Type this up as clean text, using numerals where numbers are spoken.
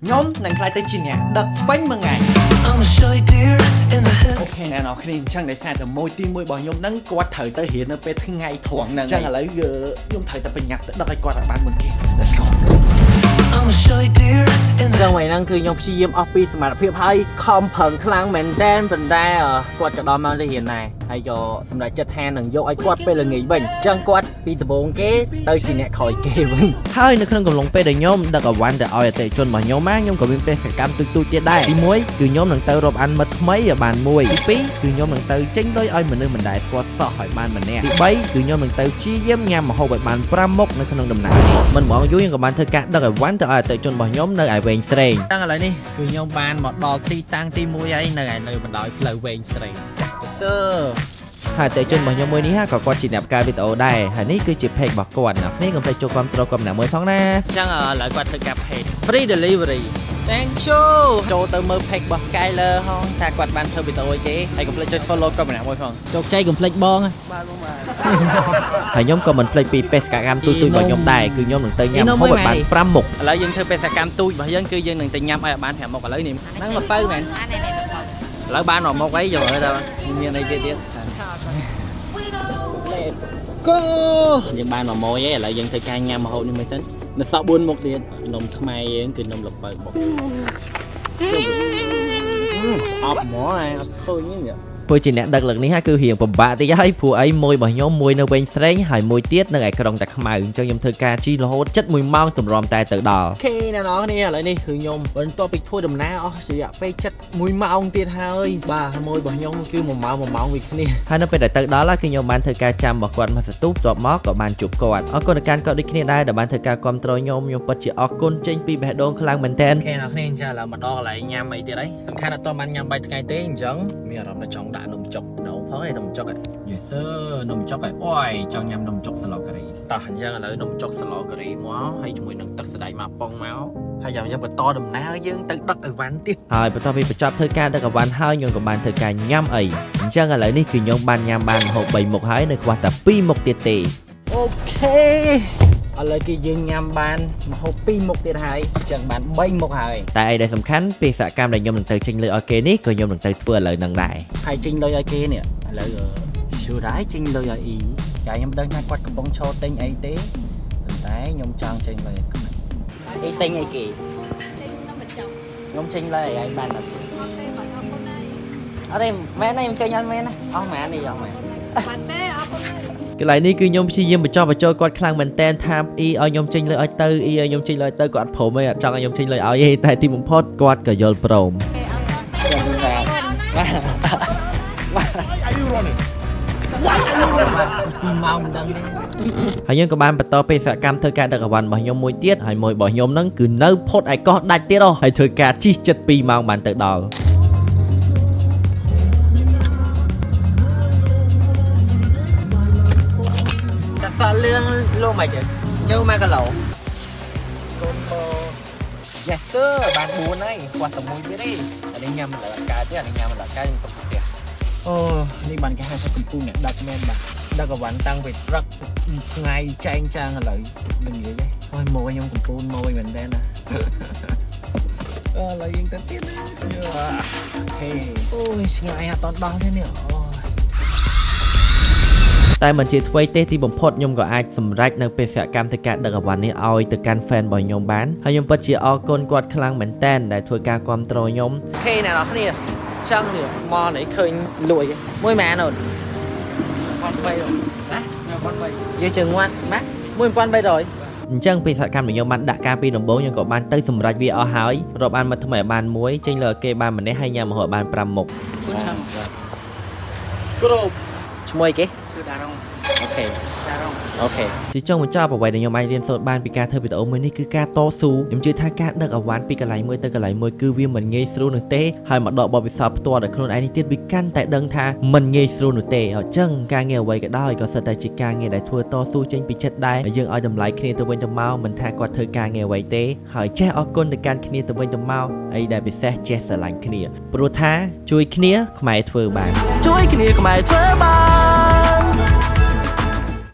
ខ្ញុំនឹងក្លាយទៅជាអ្នកដឹកពេញមួយថ្ងៃ I'm a shy deer in the head. OK អ្នកនរគ្នាអញ្ចឹងដោយសារតែមួយទីមួយរបស់ខ្ញុំហ្នឹងគាត់ត្រូវទៅរៀននៅពេលថ្ងៃត្រង់ហ្នឹងអញ្ចឹងឥឡូវខ្ញុំត្រូវតែប្រញាប់ទៅដឹកឲ្យគាត់ឲ្យបានមុនគេ Let's go. I'm a shy deer in the ចឹងថ្ងៃហ្នឹងគឺខ្ញុំព្យាយាមអស់ពីសមត្ថភាពហើយខំប្រឹងខ្លាំងមែនតើប៉ុន្តែគាត់ក៏ដល់មកទៅរៀនដែរហើយក៏សម្រេចចិត្តថានឹងយកឲ្យគាត់ពេលល្ងាចវិញអញ្ចឹងគាត់ពីដំបូងគេទៅជាអ្នកក្រោយគេវិញ ហើយនៅក្នុងកំឡុងពេលដែលខ្ញុំដឹកអវ៉ាន់ទៅឲ្យអតិថិជនរបស់ខ្ញុំណាខ្ញុំក៏មានបេសកកម្មទូចៗទៀតដែរទី1គឺខ្ញុំនឹងទៅរាប់អានមិត្តថ្មីឲ្យបានមួយទី2គឺខ្ញុំនឹងទៅចេញលុយឲ្យមនុស្សមិនដែលស្គាល់សោះឲ្យបានម្នាក់ទី3គឺខ្ញុំនឹងទៅព្យាយាមញ៉ាំម្ហូបឲ្យបាន5មុខនៅក្នុងដំណើរនេះមិនហ្មងយូរខ្ញុំក៏បានធ្វើការដឹកអវ៉ាន់ទៅឲ្យអតិថិជនរបស់ខ្ញុំនៅឯវែងស្រេង តាំងឥឡូវនេះគឺខ្ញុំបានមកដល់ទីតាំងទី1ហើយនៅឯនៅបណ្ដោយផ្លូវវែងស្រេងចាស់សើ ហើយអតិថិជនរបស់ខ្ញុំមួយនេះហាក៏គាត់ជាអ្នកផ្កាយវីដេអូដែរហើយនេះគឺជា page របស់គាត់អ្នកនេះកុំភ្លេចចូលគាំទ្រគាត់ម្នាក់មួយផងណា អញ្ចឹងឥឡូវគាត់ធ្វើការ page free delivery. Thank you. ចូលទៅមើល page របស់ Skyler ហងថាគាត់បានធ្វើវីដេអូអីគេហើយកុំភ្លេចចុច follow គាត់ម្នាក់មួយផងជោគជ័យកុំភ្លេចបង បាទបងបាទ ហើយខ្ញុំក៏មិនភ្លេចពីបេសកកម្មទូចៗរបស់ខ្ញុំដែរគឺខ្ញុំនឹងទៅញ៉ាំម្ហូបឲ្យបាន5មុខ ឥឡូវយើងធ្វើបេសកកម្មទូចរបស់យើងគឺយើងនឹងទៅញ៉ាំឲ្យបាន5មុខឥឡូវនេះហ្នឹងមកពៅមែន អានេះនេះបង ឥឡូវបានមកមុខអីយកមើលតើមានអីគេទៀត Go. យើងបានមកមួយឯងឥឡូវយើងធ្វើការញ៉ាំម្ហូបនេះមួយសិននៅសល់4មុខទៀតនំខ្មែរយើងគឺនំល្ពៅបុកអប់ហ្មងឯងអត់ឃើញទេនេះ ធ្វើជាអ្នកដឹកលើកនេះគឺរៀងពិបាកតិចហើយព្រោះអីមួយរបស់ខ្ញុំមួយនៅវែងស្រេងហើយមួយទៀតនៅឯក្រុងតាខ្មៅអញ្ចឹងខ្ញុំធ្វើការជិះរហូតចិត្ត1ម៉ោងទម្រាំតែទៅដល់ OK អ្នកនរគ្នាឥឡូវនេះគឺខ្ញុំបន្ទាប់ពីធ្វើដំណើរអស់រយៈពេលចិត្ត1ម៉ោងទៀតហើយបាទមួយរបស់ខ្ញុំគឺ1ម៉ោង1ម៉ោងវាគ្នា ហើយនៅពេលដែលទៅដល់គឺខ្ញុំបានធ្វើការចាំរបស់គាត់មកសន្ទុះបន្ទាប់មកក៏បានជួបគាត់អរគុណដល់ការគាត់ដូចគ្នាដែរដែលបានធ្វើការគាំទ្រខ្ញុំខ្ញុំពិតជាអរគុណចេញពីបេះដូងខ្លាំងមែនទែន OK អ្នកនរគ្នាអញ្ចឹងឥឡូវមកដល់កន្លែងញ៉ាំអីទៀតហើយសំខាន់អត់តបានញ៉ាំបាយថ្ងៃទេអញ្ចឹងមានអារម្មណ៍ថាចង់ដាក់នំចុកនំផងឯងនំចុក Yes sir. នំចុកឯងអូយចង់ញ៉ាំនំចុកស្លការីតោះអញ្ចឹងឥឡូវនំចុកស្លការីមកហើយជាមួយនឹងទឹកសណ្តែកមកប៉ុងមកហើយយ៉ាងយើងបន្តដំណើរយើងទៅដឹកអីវ៉ាន់ទៀត ហើយបន្ទាប់ពីបញ្ចប់ធ្វើការដឹកអវ៉ាន់ហើយខ្ញុំក៏បានធ្វើការញ៉ាំអីអញ្ចឹងឥឡូវនេះគឺខ្ញុំបានញ៉ាំបានម្ហូប3មុខហើយនៅខ្វះតែ2មុខទៀតទេ OK ឥឡូវគឺយើងញ៉ាំបានម្ហូប2មុខទៀតហើយអញ្ចឹងបាន3មុខហើយ តែអីដែលសំខាន់បេសកកម្មដែលខ្ញុំនឹងទៅចេញលុយឲ្យគេនេះក៏ខ្ញុំនឹងទៅធ្វើឥឡូវហ្នឹងដែរ ហើយចេញលុយឲ្យគេនេះឥឡូវ should I ចេញលុយឲ្យអ៊ីចាខ្ញុំដឹងថាគាត់កំពុងឈរទិញអីទេប៉ុន្តែខ្ញុំចង់ចេញលុយឲ្យគាត់អីទិញអីគេ ទិញនំបញ្ចុក ខ្ញុំចេញលុយឲ្យឯងបានអត់ទេ អត់ទេបាទអរគុណហើយ អត់ទេមែនទេខ្ញុំចេញអត់មែនណាអស់ម៉ាននេះអស់ម៉ាន បាទទេអរគុណហើយ កន្លែងនេះគឺខ្ញុំព្យាយាមបញ្ចុះបញ្ចូលគាត់ខ្លាំងមែនតែនថាអ៊ីឲ្យខ្ញុំចេញលុយឲ្យទៅអ៊ីឲ្យខ្ញុំចេញលុយឲ្យទៅគាត់អត់ព្រមទេអត់ចង់ឲ្យខ្ញុំចេញលុយឲ្យទេតែទីបំផុតគាត់ក៏យល់ព្រម អរគុណ បាទបាទពីម៉ោងមិនដឹងទេ ហើយយើងក៏បានបន្តបេសកកម្មធ្វើការដឹកអវ៉ាន់របស់ខ្ញុំមួយទៀតហើយមួយរបស់ខ្ញុំហ្នឹងគឺនៅផុតឯកោះដាច់ទៀតហ៎ហើយធ្វើការជិះចិត្ត2ម៉ោងបានទៅដល់ តែសក់លឿងលោកមិនទេយកមកគីឡូកូនប Yes sir. បាន4ហើយខ្វះតែមួយទៀតទេអានេះញ៉ាំមិនដល់កើតទេអានេះញ៉ាំមិនដល់កើតខ្ញុំទុកផ្ទះអូនេះបានគេហៅថាកំពូលអ្នកដឹកមែនបាទដឹកអវ៉ាន់តាំងពីព្រឹកថ្ងៃចែងចាំងឥឡូវនឹងនិយាយហ៎អូយម៉ួយខ្ញុំកំពូលម៉ួយមែនតើណាអឺឥឡូវយើងទៅទៀតណាOK អូយឆ្ងាយអត់តដល់ទេនេះអូយ តែមិនជាអ្វីទេទីបំផុតខ្ញុំក៏អាចសម្រេចនៅបេសកកម្មធ្វើការដឹកអវ៉ាន់នេះឲ្យទៅកាន់ fan របស់ខ្ញុំបានហើយខ្ញុំពិតជាអរគុណគាត់ខ្លាំងមែនតែនដែលធ្វើការគាំទ្រខ្ញុំ OK អ្នកនរគ្នាចឹងនេះមកនេះឃើញលួយមួយម៉ានអូន1300ណា1300យើងជើងមាត់ណា1300 អញ្ចឹងបេសកកម្មដែលខ្ញុំបានដាក់ការពីដំបូងខ្ញុំក៏បានទៅសម្រេចវាអស់ហើយរាប់បានមកថ្មីឲ្យបានមួយចេញលើឲ្យគេបានម្នាក់ហើយញ៉ាំម្ហូបឲ្យបាន5មុខ គ្រប់ឈ្មោះអីគេ ឈឺដារង OK ដារង OK ជាចុងបញ្ចប់អ្វីដែលខ្ញុំអាចរៀនសូត្របានពីការធ្វើវីដេអូមួយនេះគឺការតស៊ូខ្ញុំជឿថាការដឹកអវ៉ាន់ពីកន្លែងមួយទៅកន្លែងមួយគឺវាមិនងាយស្រួលនោះទេហើយមកដកបទពិសោធន៍ផ្ទាល់ដោយខ្លួនឯងនេះទៀតវាកាន់តែដឹងថាមិនងាយស្រួលនោះទេអញ្ចឹងការងារអ្វីក៏ដោយក៏សិតតែជាការងារដែលធ្វើតស៊ូចេញពីចិត្តដែរហើយយើងឲ្យតម្លៃគ្នាទៅវិញទៅមកមិនថាគាត់ធ្វើការងារអ្វីទេហើយចេះអរគុណទៅកាន់គ្នាទៅវិញទៅមកអីដែលពិសេសចេះស្រឡាញ់គ្នាព្រោះថាជួយគ្នាខ្មែរធ្វើបាន ជួយគ្នាខ្មែរធ្វើបា